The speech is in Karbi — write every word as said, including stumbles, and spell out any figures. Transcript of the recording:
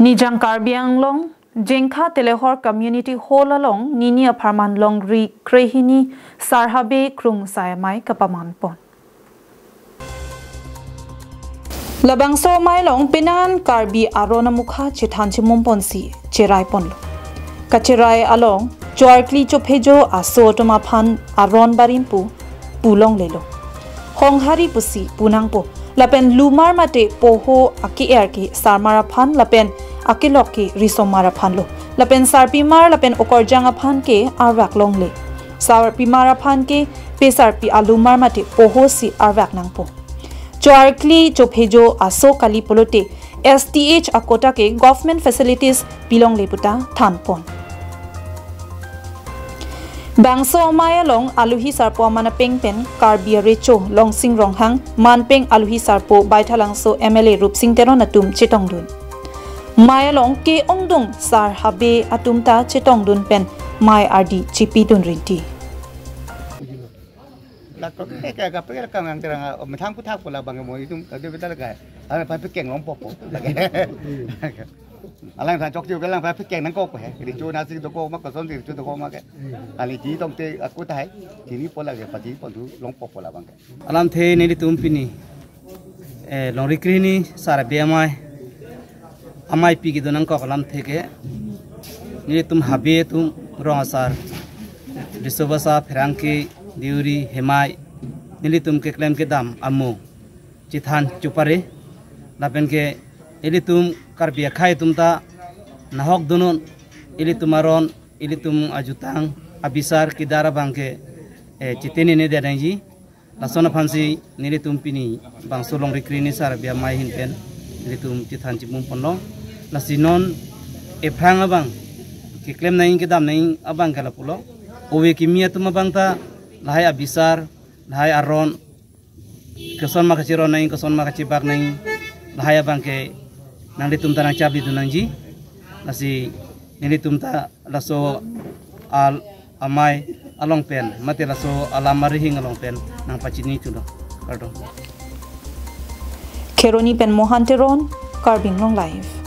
Nijang Karbi Anglong, Jengkha Telehor Community Hall along nini apharman Longri krehini Sar Habe Krungsai Amei kapaman pon. Labangso amei along penang Karbi aron amukha chethan chemum ponsi cherai ponlo. Kacherai along Choarkli Chophejo aso atum aphan aron barim pu pulonglelo. Honghari pusi punangpo. Lapen lumar mate poho ake-er ke sarmar aphan lapen akelok ke risomar aphan lo. Lapen sarpimar lapen okorjang aphan ke arvak longle. Sarpimar aphan ke pesarpi alumar mate poho si arvak nangpo. Choarkli Chophejo aso kali pulote S T H akota ke government facilities pilongle puta than pon. Bangso amei along aluhi sarpo aman apeng pen Karbi arecho Longsing Ronghang, manpeng aluhi sarpo Baithalangso M L A Rupsing Teron atum chetongdun. Amei along ke-ongdung Sar Habe atum ta chetongdun pen mei ardi chipidun rinti. Lak kok ke ke agak pe ke kang ang terang, ah, methang puthak pula bang mo itum kade betal ka. Ala pa pekeng longpo po. Alang than chokche ke alang pa pekeng nangkok he. Richo nasi dokok ma, kosonsi richo dokok ma ke. Ali ji tongte aku tahai. Chini pola ke pati pontu longpo pola bang ke. Alamthe nelitum pini, eh, Longri krehini Sar Habe Amei, amei pi kedo nangkok alamthe ke, nelitum Habe atum rong asar, Disobasa, Pherangke, Deuri, Hemai, nelitum keklem kedam amo chethan chepare, lapen ke ilitum Karbi akhei atum ta nahok dunnon, ilitum aron, ilitum ajutang, abisar kedar abang ke, eh, chitene ne dia nangji. Lason aphansi nelitum pini bangso Longri krehini Sar Habe Amei ahin pen nelitum chethan chemum ponlo. Lasi non ephrang abang keklem nangji kedam nangji abang ke lapulo. Ove kimi atum abang ta lahai abisar, lahai aron, koson ma kacheron nangji, koson ma kachebak nangji, lahai abang ke nanglitum ta nangchapidun nangji. Lasi nelitum ta laso al amei along pen, mate laso alam arihing along pen nangpachini thulo. Kardom. Kheroni pen Mohan Teron, Karbi Anglong Live.